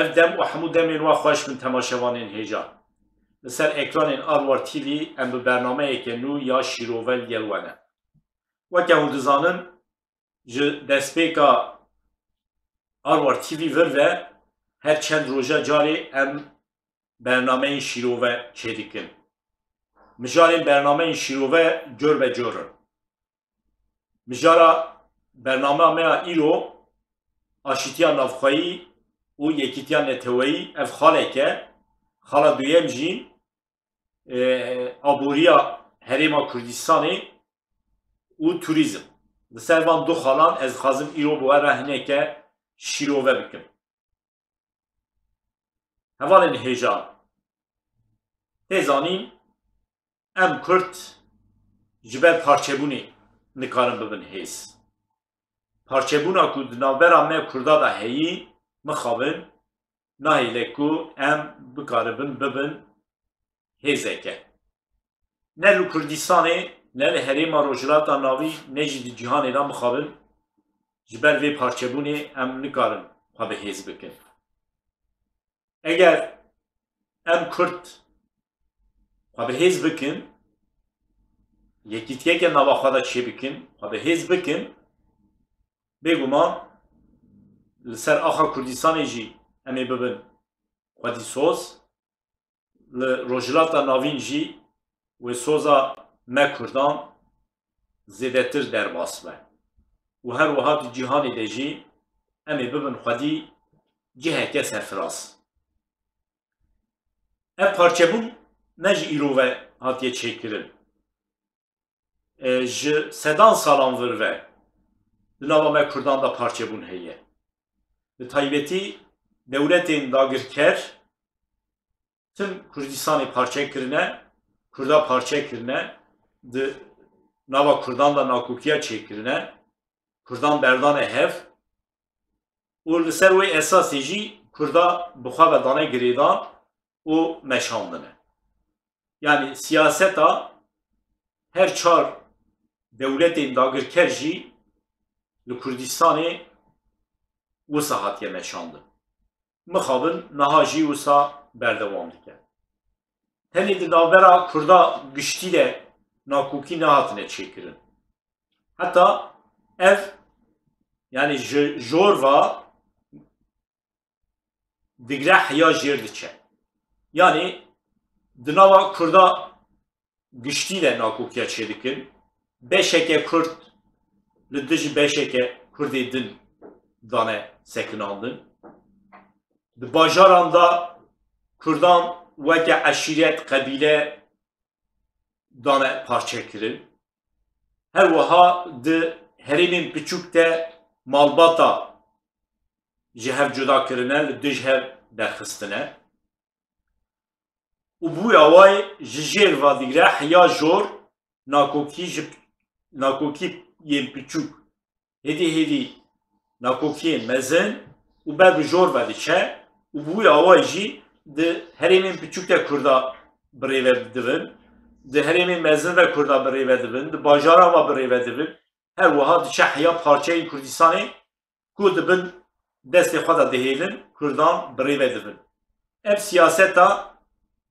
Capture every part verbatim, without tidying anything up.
Ev dem û hemû demên we xweş bin temaşevanên hêja. Li ser ekranên Arwar T V em bi bernameyeke nû ya şîrove li gel we ne. Weke hûn dizanin, ji destpêka Arwar T V vir ve her çend roja carê em bernameyên şîrove çêdikin. Mijarên bernameyên şîrove cor be cor in. Mijara bernama me ya îro, aşîtiya navxweyî û yekîtiya neteweyî, ev xalek e. Xala duyem jî, e, aboriya Herêma Kurdistanê û turîzm. Li ser van du xalan ez dixwazim îro bi we re hineke şîrove bikim. Hevalên hêja, tê zanîn, em Kurd ji ber parçebûnê nikarin bibin hêz. Parçebûna ku di navbera me Kurda de heyî, mixabin, nahêle ku em bikaribin bibin hêzeke. Ne li Kurdistanê, ne li Herêma Rojhilata Navî, ne jî di cîhanê de mixabin, ji ber vê parçebûnê em nikarin xwe bi hêz bikin. Eger em Kurd xwe bi hêz bikin, yekîtiyeke nava xwe de çêbikin, xwe bi hêz bikin, bêguman li ser axa Kurdistanê jî em ê bibin xwedî soz. Li Rojhilata Navîn jî wê soza me Kurdan zêdetir derbas be. Û her wiha di cîhanê de jî em ê bibin xwedî ciheke serfiraz. Ev parçebûn ne ji îro ve hatiye çêkirin. E, ji sedan salan vir ve di nava me Kurdan de parçebûn heye. Bi taybetî dewletên dagirker tim Kurdistanê parçe kirine, Kurda parçe kirine, di nava Kurdan de nakokiya çêkirine, Kurdan berdane hev û li ser wê esasê jî Kurda bi xwe ve dane girêdan û meşandine. Yanî siyaseta her çar dewletên dagirker jî li Kurdistanê wisa hatiye meşandin. Mixabin niha jî wisa berdewam dike. Tenê di navbera Kurda giştî de nakokî nehatine çêkirin. Heta ev, yanî ji jor ve digre heya jêr diçe. Yanî di nava Kurda giştî de nakokiya çêdikin. Beşeke Kurd li dijî beşeke Kurdê din dane sekinandin. Di bajaran de Kurdan weke eşîret, qebîle dane parçekirin. Her wiha di herêmên piçûk de malbata ji hev cuda kirine, li dij hev derxistine. Û bûya wê ji jêr ve digre heya jor nakokî ji nakokî yên piçûk, hêdî hêdî nakokiyên mezin û ber bi jor ve diçe û bûya wê jî di herêmên piçûk de Kurda bi rê ve dibin, di herêmên mezin ve Kurda bi rê ve dibin, di bajaran ve bi rê ve dibin, her wiha diçe heya parçeyên Kurdistanê ku di bin destê xwe de dihêlin, Kurdan bi rê ve dibin. Ev siyaseta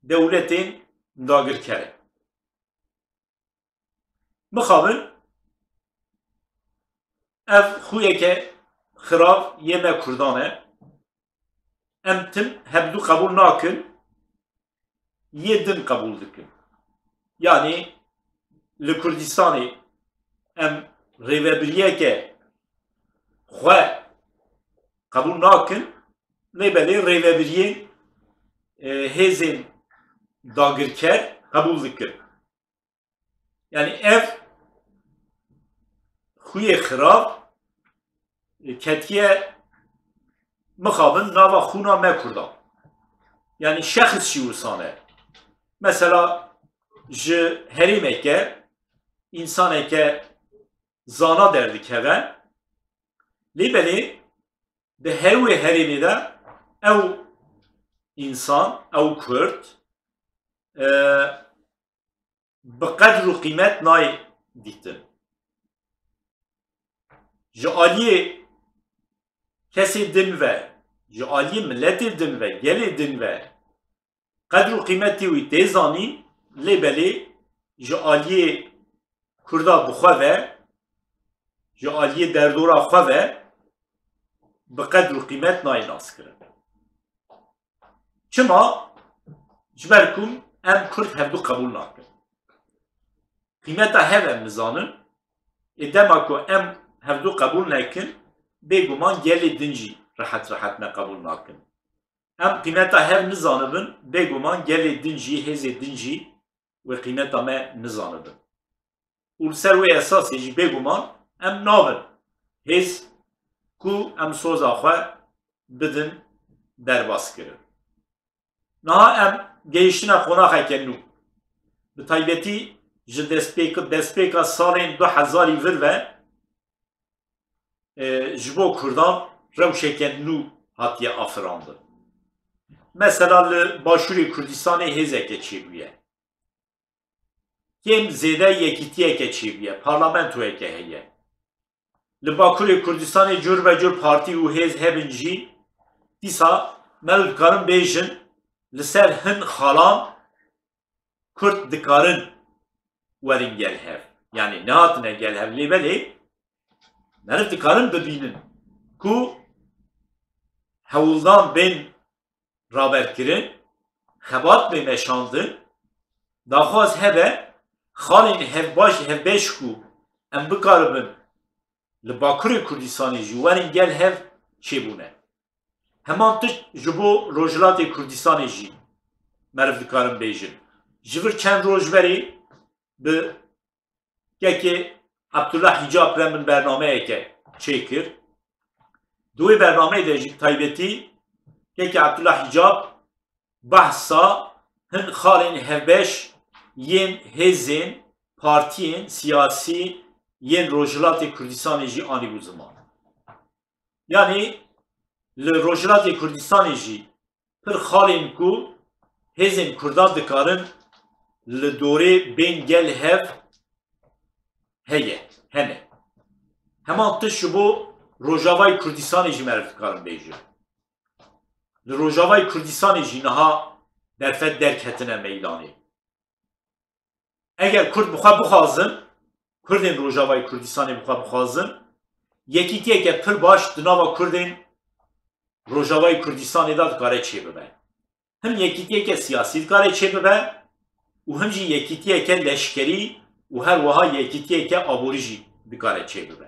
dewletên dagirker e. Mixabin ev xuyeke xirav yê me Kurdan e. Em tim hevdu qebûl nakin, yê din qebûl dikin. Yanî li Kurdistanê em rêvebiriyeke xwe qebûl nakin, lê belê rêvebiriyên, e, hêzên dagirker qebûl dikin. Yanî ev xuyê xirav, e, ketiye mixabin nava xûna me Kurdan. Yanî şexs jî wisan e. Mesela ji herêmeke, însaneke zana derdikeve, lê belê di her wê herêmê de ew însan, ew Kurd, e, bi qedr û qîmet nayê dîtin. Ji aliyê kesê din ve, ji aliyê miletê din ve, gelê din ve qedr û qîmetê wî tê zanîn, lê belê ji aliyê Kurda bi xwe ve, ji aliyê derdora xwe ve bi qedr û qîmet nayê naskirin. Çima? Ji ber ku em Kurd hevdu qebûl nakin. Qîmeta hev em nizanin. Ê dema ku em hevdu qebûl nekin, bêguman gelê din jî rehet rehet me qebûl nakin. Em qîmeta hev nizanibin, bêguman gelê din jî, hêzê din jî wê qîmeta me nizanibin. Û li ser wê esasê jî bêguman em nabin hêz ku em soza xwe bidin derbas kirin. Niha em gehiştine qonaxeke nû. Bi taybetî ji destpêk-, destpêka salên du hezarî vir ve, e, ji bo Kurdan rewşeke nû hatiye afirandin. Mesela li Başûrê Kurdistanê hêzeke çêbûye. Kêm zêde yekîtiyeke çêbûye, parlamentoyeke heye. Li Bakurê Kurdistanê cur be cur partî û hêz hebin jî, dîsa me dikarin bêjin, li ser hin xalan Kurd dikarin werin gel hev. Yanî nehatine gel hev, lê belê meriv dikarin bibînin ku hewldan bên raberkirin, xebat bê meşandin, daxwaz hebe xalên hevbaş, hevbeş ku em bikaribin li Bakurê Kurdistanê jî werin gel hev çêbûne. Heman tişt ji bo Rojhilatê Kurdistanê jî meriv dikarin bêjin. Ji vir çend roj berê bi kekê Abdullah Hicab re min bernameyeke çêkir. Di wê bernameyê de jî bi taybetî kekê Abdullah Hicab behsa hin xalên hevbeş yên hêzên, partiyên siyasî yên Rojhilatê Kurdistanê jî anîbû ziman. Yanî li Rojhilatê Kurdistanê jî pir xalên ku hêzên Kurdan dikarin li dorê bên gel hev heye, hene. Heman tişt ji bo Rojavayê Kurdistanê jî meriv dikarin bêjin. Li Rojavayê Kurdistanê jî niha derfet derg ketine meydanê. Eger Kurd bi xwe bixwazin, Kurdên Rojavayê Kurdistanê bi xwe bixwazin, yekîtiyeke pir baş di nava Kurdên Rojavayê Kurdistanê de dikare çêbibe. Him yekîtiyeke siyasî dikare çêbibe û him jî yekîtiyeke leşkerî û her wiha yekîtiyeke aborî jî dikare çêbibe.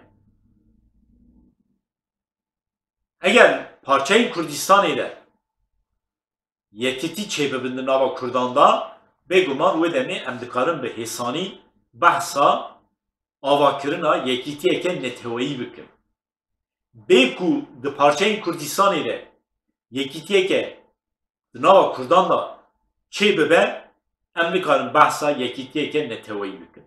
Eger parçeyên Kurdistanê de yekîtî çêbibin di nava Kurdan de, bêguman wê demê em dikarin bi hêsanî behsa avakirina yekîtiyeke neteweyî bikin. Bê ku di parçeyên Kurdistanê de yekîtiyeke di nava Kurdan de çêbibe, em nikarin behsa yekîtiyeke neteweyî bikin.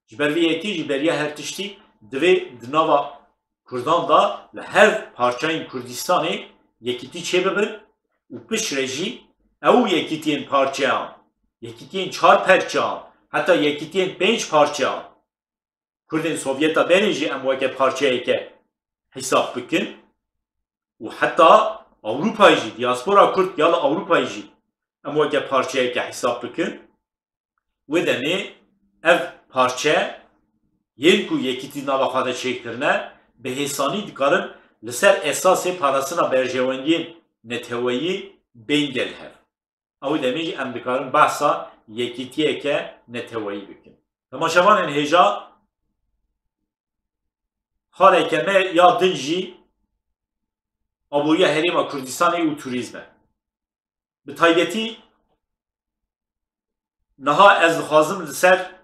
Ji ber vê yekê jî beriya her tiştî divê di nava Kurdan de li her parçeyên Kurdistanê yekîtî çêbibin û piştre jî ew yekîtiyên parçeyan, yekîtiyên çar parçeyan, heta yekîtiyên pênc parçeyan, Kurdên Sovyeta berê jî em weke parçeyeke hesab bikin û heta Ewropayê jî, diaspora Kurd ya li Ewropayê jî em weke parçeyeke hesab bikin. Wê demê ev parçe yên ku yekîtî nava xwe de çêkirine, bi hêsanî dikarin li ser esasê parastina berjewendiyên neteweyî bên gel hev. Ew demê jî em dikarin behsa yekîtiyeke neteweyî bikin. Temaşevanên hêja, xaleke me ya din jî aboriya Herêma Kurdistanê û turîzm e. Bi taybetî niha ez dixwazim li ser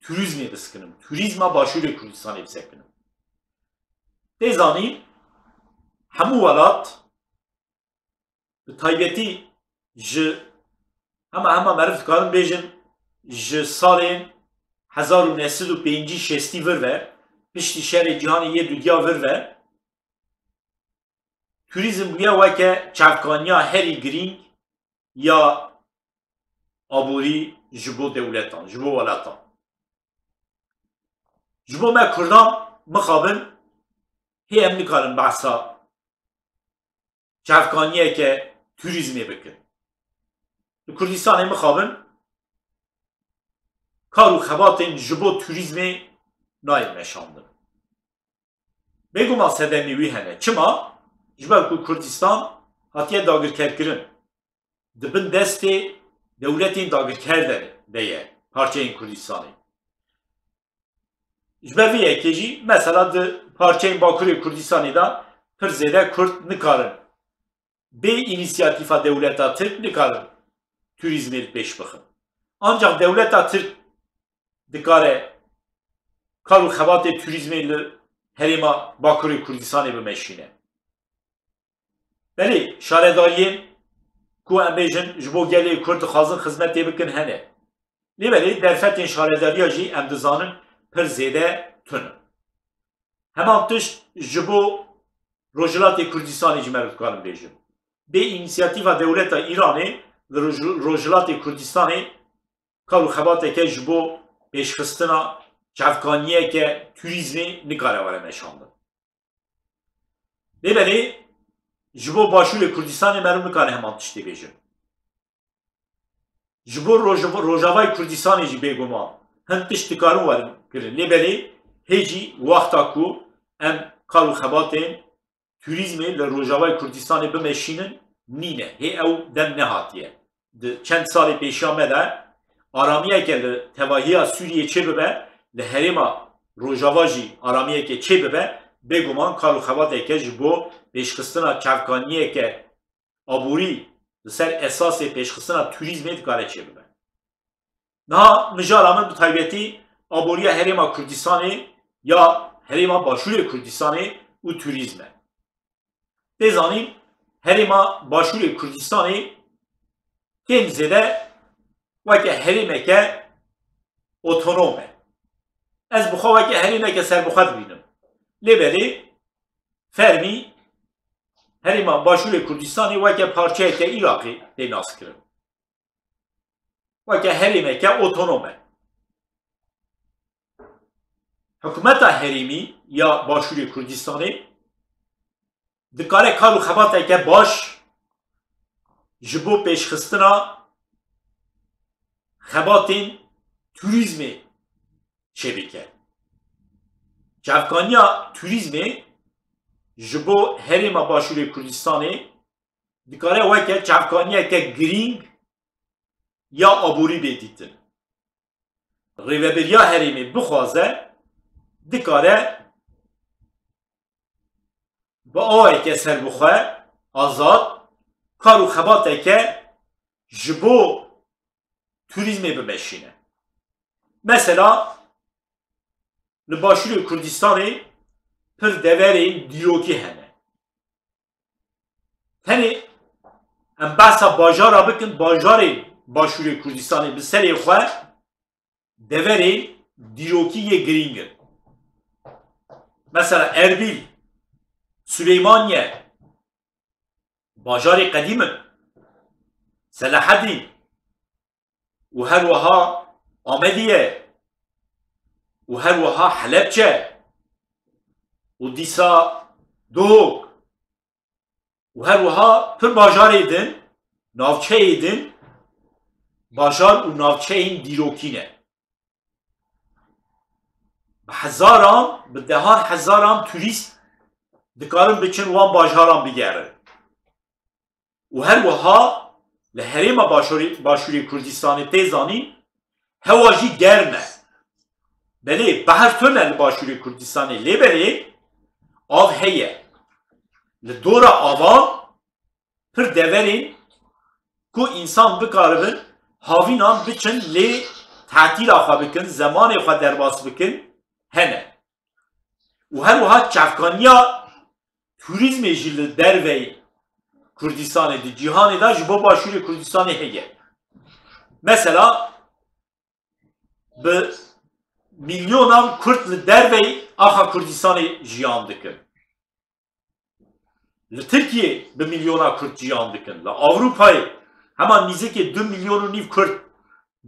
turîzmê biskinim. Turîzma Başûrê Kurdistanê bisekinim. Tê zanîn, hemû welat, bi taybetî ji hema hema meriv dikarin bêjin, ji salên hezar û neh sed û pêncî şêstî vir ve, piştî şerê cîhanê yê dudiya vir ve, turîzm bûye weke çavkaniya herî girîng ya aborî ji bo dewletan, ji bo welatan. Ji bo me Kurdan mixabin hê em nikarin behsa çavkaniyeke turîzmê bikin. Li Kurdistanê mixabin kar û xebatên ji bo turîzmê nayên meşandin. Bêguman sedemê wî hene. Çima? Ji ber ku Kurdistan hatiye dagirkerkirin. Di bin destê dewletên dagirker de, de ye parçeyên Kurdistanê. Ji ber vê yekê jî mesela di parçeyên Bakurê Kurdistanê de pir zêde Kurd nikarin bê înîsiyatîfa dewleta Tirk nikarin turîzmê li pêş bixin. Ancak dewleta Tirk dikare kar û xebatê turîzmê li herêma Bakurê Kurdistanê bimeşîne. Belê, şaredariyên ku em bêjin ji bo gelê Kurd dixwazin xizmetê bikin hene. Lê belê derfetên şaredariya jî em dizanin pir zêde tune. Heman tişt ji bo Rojhilatê Kurdistanê jî me dikarin bêjin. Bê înîsiyatîfa dewleta Îranê li Roj-, Rojhilatê Kurdistanê kar û xebateke ji bo pêşxistina çavkaniyeke turîzmê nikare were meşandin. Lê belê ji bo Başûrê Kurdistanê meriv nikare heman tiştê bêjin. Ji bo Roj-, Rojavayê Kurdistanê jî bêguman hin tişt dikarin werin kirin. Lê belê hê jî wexta ku em kar û xebatên turîzmê li Rojavayê Kurdistanê bimeşînin nîne. Hê ew dem nehatiye. Di çend salê pêşiya me de aramiyeke li tevahiya Sûriyê çêbibe, li herêma Rojava jî aramiyeke çêbibe, bêguman kar û xebateke ji bo pêşxistina çavkaniyeke aborî li ser esasê pêşxistina turîzmê dikare çêbibe. Niha mijara min bi taybetî aboriya herêma Kurdistanê ya herêma Başûrê Kurdistanê û turîzm e. Tê zanîn herêma Başûrê Kurdistanê kêm zêde weke herêmeke otonom e. Ez bi xwe weke herêmeke serbixwe dibînim. Lê belê fermî herêma Başûrê Kurdistanê weke parçeyeke Iraqê tê naskirin. Weke herêmeke otonom e. Hikûmeta herêmî ya Başûrê Kurdistanê dikare kar û xebateke baş ji bo pêşxistina xebatên turîzmê çêbike. Çavkaniya turîzmê ji bo herêma Başûrê Kurdistanê dikare weke çavkaniyeke girîng ya aborî bê dîtin. Rêveberiya herêmê bixwaze, dikare bi awayeke serbixwe, azad, kar û xebateke ji bo turîzmê bimeşîne. Mesela, li Başûrê Kurdistanê pir deverên dîrokî hene. Tenê em behsa bajara bikin, bajarê Başûrê Kurdistanê bi serê xwe deverên dîrokî yê girîng in. Mesela Erbîl, Sileymaniye, bajarê qedîm in. Selahedîn û her wiha Amediye û her wiha Helepçe û dîsa Duhok û her wiha pir bajarê din, navçeyê din, bajar û navçeyên dîrokî ne. Bi hezaran, bi dehan hezaran turîst dikarin biçin wan bajaran bigerin. Û her wiha li herêma Başûrê, Başûrê Kurdistanê tê zanîn, hewa jî germ e. Belê, behr tune li Başûrê Kurdistanê, lê belê av heye. Li dora avan pir deverên ku însan bikaribin havînan biçin lê tatîla xwe bikin, zemanê xwe derbas bikin, hene. Û her wiha çavkaniya turîzmê jî li derveyî Kurdistanê, di cîhanê de ji bo Başûrê Kurdistanê heye. Mesela, bi milyonan Kurd li derveyî axa Kurdistanê jiyan dikin. Li Tirkiyê bi milyona Kurd jiyan dikin. Li Ewropayê hema nîzikê du milyon û nîv Kurd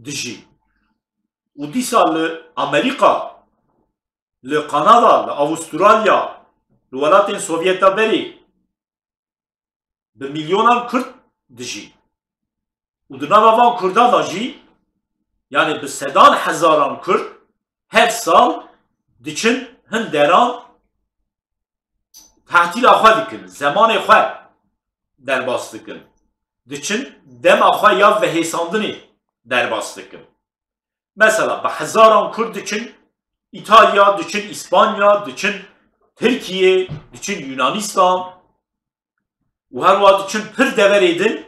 dijîn. Û dîsa li Amerîka, li Kanada, li Avustralya, li welatên Sovyeta berê, bi milyonan Kurd dijî. Û di nava van Kurdan de jî, yanî bi sedan hezaran Kurd her sal diçin hin deran, tehtîla xwe dikin, zemanê xwe derbas dikin. Diçin dema xwe ya vehêsandinê derbas dikin. Mesela bi hezaran Kurd diçin Îtalya, diçin Îspanya, diçin Tirkiye, diçin Yunanistan û her wiha diçin pir deverê din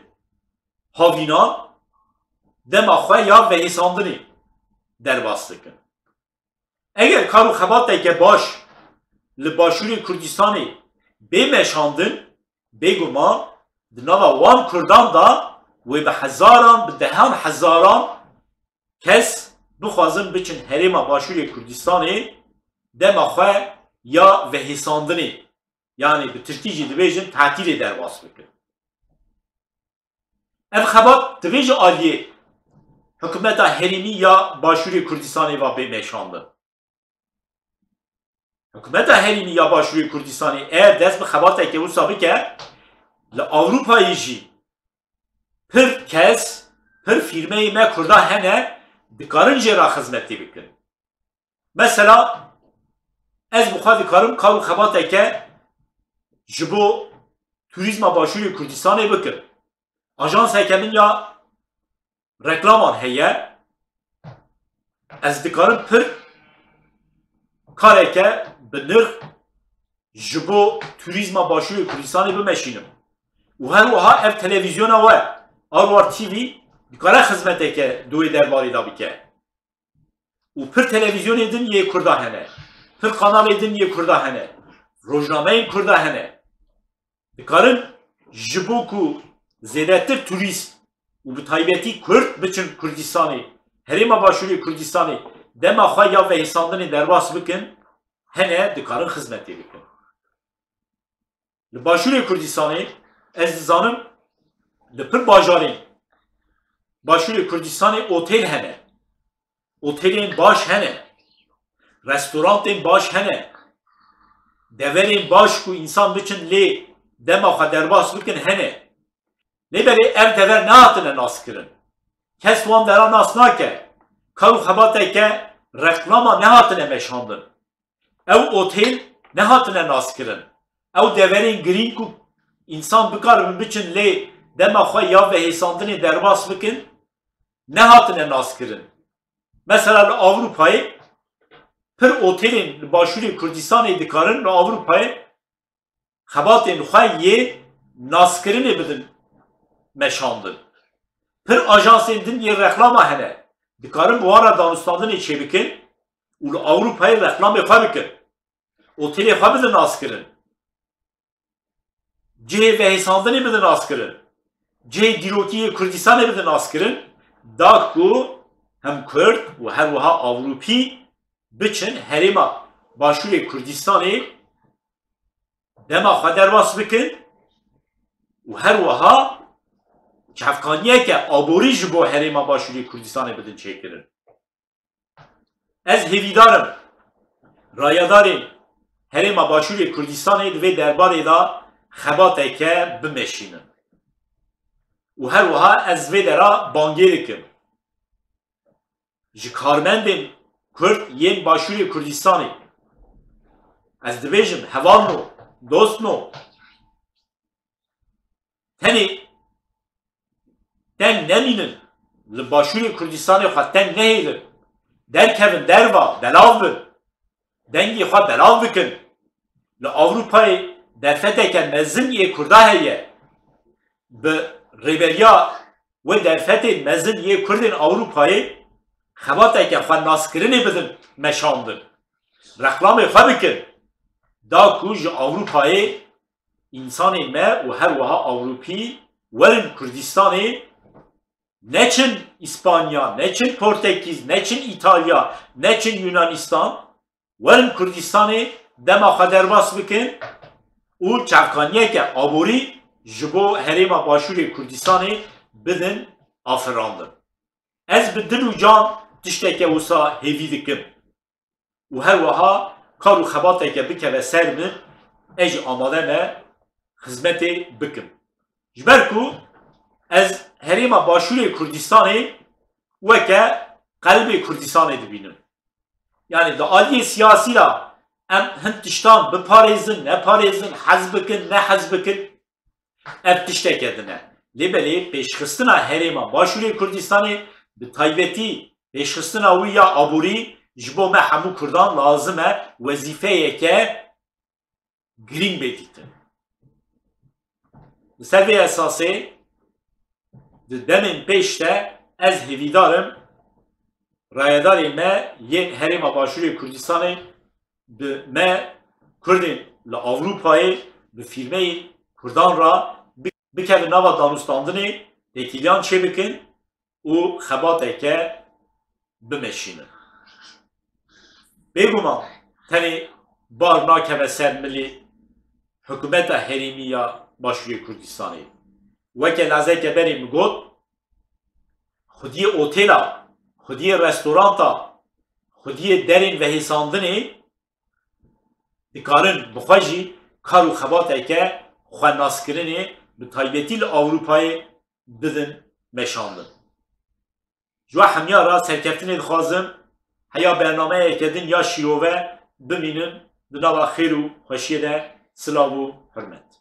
havînan dema xwe ya vehêsandinê derbas dikin. Eger kar û xebateke baş li Başûrê Kurdistanê bê meşandin, bêguman di nava wan Kurdan de wê bi hezaran, bi dehan hezaran kes bixwazin biçin herêma Başûrê Kurdistanê dema xwe ya vehêsandinê, yanî bi tirkî jî dibêjin tehtîlê derbas bikin. Ev xebat divê ji aliyê hikûmeta herêmî ya Başûrê Kurdistanê ve bê meşandin. Hikûmeta herêmî ya Başûrê Kurdistanê eger dest bi xebateke wisa bike, li Ewropayê jî pir kes, pir fîrmeyê me Kurda hene, dikarin jê re xizmetê bikin. Mesela ez bi xwe dikarim kar û xebateke ji bo turîzma Başûrê Kurdistanê bikim. Ajanseke min ya reklaman heye. Ez dikarim pir kareke bi nirx ji bo turîzma Başûrê Kurdistanê bimeşînim. Û her wiha ev televîzyona we, Arwar T V, dikare xizmeteke di wê derbarê de bike. Û pir televîzyonê din yê Kurda hene. Pir kanalê din yê Kurda hene. Rojnameyên Kurda hene. Dikarin ji bo ku zêdetir turîst û bi taybetî Kurd biçin Kurdistanê, herêma Başûrê Kurdistanê dema xwe ya vehêsandinê derbas bikin, hene dikarin xizmetê bikin. Li Başûrê Kurdistanê ez dizanim li pir bajarên Başûrê Kurdistanê otêl hene. Otêlên baş hene. Restorantên baş hene. Deverên baş ku însan biçin lê dema xwe derbas bikin hene. Lê belê ev dever nehatine naskirin. Kes wan dera nas nake. Kar û xebateke reklama nehatine meşandin. Ew otêl nehatine naskirin. Ew deverên girîng ku însan bikaribin biçin lê dema xwe ya vehêsandinê derbas bikin, nehatine naskirin. Mesela li Ewropayê pir otêlên li Başûrê Kurdistanê dikarin li Ewropayê xebatên xwe yê naskirinê bidin meşandin. Pir ajansên din yê reklama hene. Dikarin bi wan re danûstandinê çêbikin û li Ewropayê reklamê xwe bikin. Otêlê xwe bidin naskirin. Cihê vehêsandinê bidin naskirin. Cihê dîrokî yê Kurdistanê bidin naskirin. Da ku hem Kurd û her wiha Ewropî biçin herêma Başûrê Kurdistanê dema xwe derbas bikin û her wiha çavkaniyeke aborî ji bo herêma Başûrê Kurdistanê bidin çêkirin. Ez hêvîdar im rayedarên herêma Başûrê Kurdistanê di vê derbarê de xebateke bimeşînin. Û her wiha ez vê dera bangê dikim. Ji karmendên Kurd yên Başûrê Kurdistanê ez dibêjim, hevalno, dostno, tenê teng nemînin, li Başûrê Kurdistanê xwe teng nehêlin, derkevin derva, belav bin, dengê xwe belav bikin. Li Ewropayê derfeteke mezin yê Kurda heye. Bi rêberiya wê derfetên mezin yê Kurdên Ewropayê xebateke xwe naskirinê bidin meşandin. Reklamê xwe bikin. Da ku ji Ewropayê însanên me û her wiha Ewropî werin Kurdistanê, neçin Îspanya, neçin Portekîz, neçin Îtalya, neçin Yunanistan, werin Kurdistanê dema xwe derbas bikin û çavkaniyeke aborî ji bo herêma Başûrê Kurdistanê bidin afirandin. Ez bi dil û can tişteke wisa hêvî dikim û her wiha kar û xebateke bikeve ser min, ez jî amade me xizmetê bikim. Ji ber ku ez herêma Başûrê Kurdistanê weke qelbê Kurdistanê dibînim. Yani di aliyê siyasî de em hin tiştan biparêzin, neparêzin, hez bikin, nehez bikin, ev tişteke din e. Lê belê pêşxistina herêma Başûrê Kurdistanê, bi taybetî pêşxistina wî ya aborî ji bo me hemû Kurdan lazim e, wezîfeyeke girîng bê dîtin. Li ser vê esasê di demên pêş de ez hêvîdar im rayedarê me yên herêma Başûrê Kurdistanê bi me Kurdên li Ewropayê bi fîrmeyên Kurdan re bi-, bikevin nava danûstandinê, têkiliyan çêbikin û xebateke bimeşînin. Bêguman tenê bar nakeve ser milê hikûmeta herêmî ya Başûrê Kurdistanê. Weke lazeke berê min got, xwediyê otêla, xwediyê restoranta, xwediyê derên vehêsandinê dikarin bi xwe jî kar û xebateke xwenaskirinê bi taybetî li Ewropayê bidin meşandin. Ji we hemiya re serkeftinê dixwazim, heya bernameyeke din ya şîrove bimînin di nava xêr û xweşiyê de. Silav û hurmet.